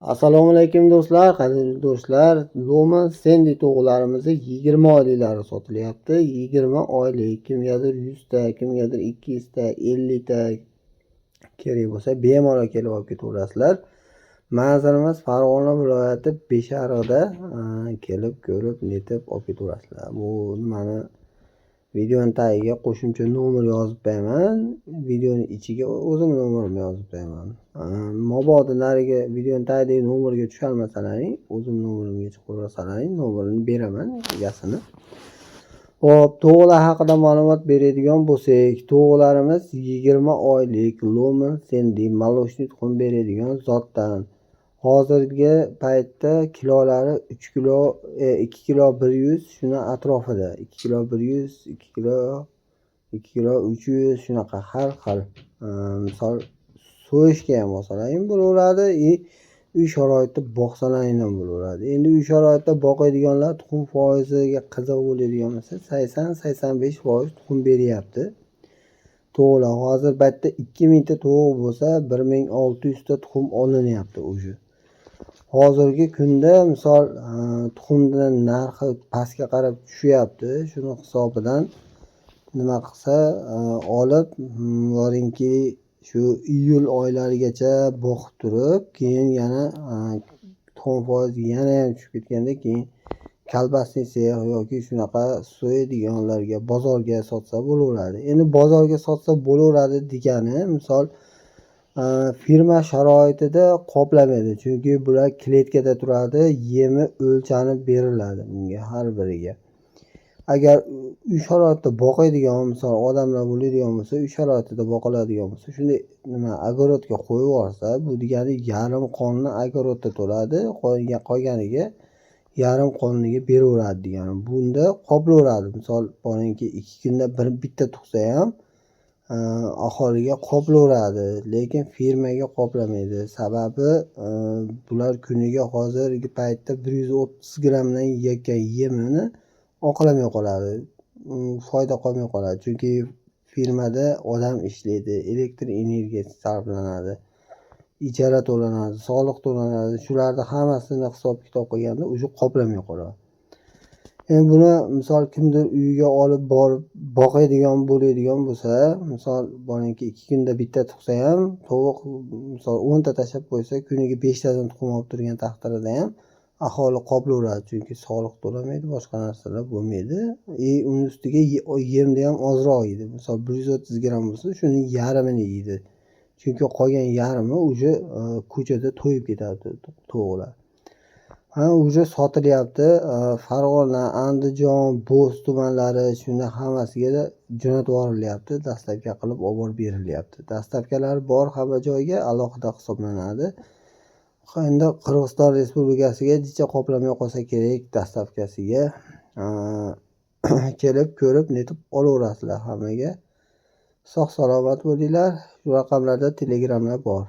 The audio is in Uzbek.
Assalomu alaykum, do'stlar, qadrli do'stlar. Lohman Sendi tovuqlarimizni 20 oyliklari sotilyapti. 20 oylik kimgadir 100 ta, kimgadir 200 ta, 50 ta kerak bo'lsa, bemalol kelib olib ketaverasizlar. Manzilimiz Farg'ona viloyati, Beshariqda. Kelib ko'rib, netib olib ketaverasizlar. Bu nimani, videoni tagiga qo'shimcha nomer yozib qo'yaman. Videoni ichiga o'zim nomerimni yozib qo'yaman. Mabodo narigi videoni tagidagi nomerga tusholmasalaring, o'zim nomerimga chiqaversalaring, nomerini beraman egasini. Xo'p, tovuqlar haqida ma'lumot beradigan bo'lsak, tovuqlarimiz 20 oylik Lohman Sendi, молочный tuxum beradigan zotdan. Hozirgi paytda kilolari 3 kilo, 2 kilo 100, shuni atrofida. 2 kilo 100, 2 kilo, 2 kilo 300, shunaqa har xil. Misol, so'yishga ham olsalaring bo'laveradi и uy sharoitida boqsalaring ham bo'laveradi. Endi uy sharoitida boqadiganlar tuxum foiziga qiziq bo'ladigan bo'lsa, 80-85% tuxum beryapti tovuqlar. Hozir paytda 2000 ta tovuq bo'lsa, 1600 ta tuxum olinyapti уже. Hozirgi kunda, misol, tuxumni narxi pastga qarab tushyapti. Shuni hisobidan nima qilsa, olib boringki, shu iyul oylarigacha boqib turib, keyin yana tuxum foizi yanayam tushib ketganda, keyin колбасный sex yoki shunaqa so'yadiganlarga, bozorga sotsa bo'laveradi. Endi bozorga sotsa bo'laveradi degani, misol, ferma sharoitida qoplamaydi. Chunki bular kletkada turadi, yemi o'lchanib beriladi bunga, har biriga. Agar uy sharoitida boqadigan, misol, odamlar bo'ladigan bo'lsa, uy sharoitida boqiladigan bo'lsa, shunday nima, огород ga qo'yib yuborsa, bu degani yarim qonni огород da to'ladi, qolganiga yarim qonniga beraveradi degani. Bunda qoplayveradi. Misol, boringki, 2 kunda bir bitta tug'sa ham, aholiga qoplayveradi, lekin fermaga qoplamaydi. Sababi, bular kuniga hozirgi paytda 130 grammdan yeyotgan yemini oqlamay qoladi. Foyda qolmay qoladi. Chunki fermada odam ishlaydi, elektr energiyasi sarflanadi, ijara to'lanadi, soliq to'lanadi. Shularni hammasini hisob kitob qilganda, уже qoplamay qoladi. Endi buni, misol, kimdir uyiga olib borib boqadigan bo'ladigan bo'lsa, misol, boringki, 2 kunda bitta tug'sa ham tovuq, misol, 10 ta tashlab qo'ysa, kuniga 5 tadan tuxum olib turgan taqdirida ham aholi qoplayveradi. Chunki soliq to'lamaydi, boshqa narsalar bo'lmaydi. И uni ustiga yemni ham ozroq yeydi. Misol, 130 gramm bo'lsa, shuni yarmini yeydi. Chunki qolgan yarmi уже ko'chada to'yib ketadi tovuqlar. Ha, уже sotilyapti. Farg'ona, Andijon, Bo'z tumanlari, shuni hammasiga jo'natib yuborilyapti. Доставка qilib olib borib berilyapti. Доставка lar bor hamma joyga, alohida hisoblanadi. Endi Qirg'iziston Respublikasiga jicha qoplamay qolsa kerak доставка siga. Kelib ko'rib, netib olaverasizlar hammaga. Sog' salomat bo'linglar. Shu raqamlarda Telegramlar bor.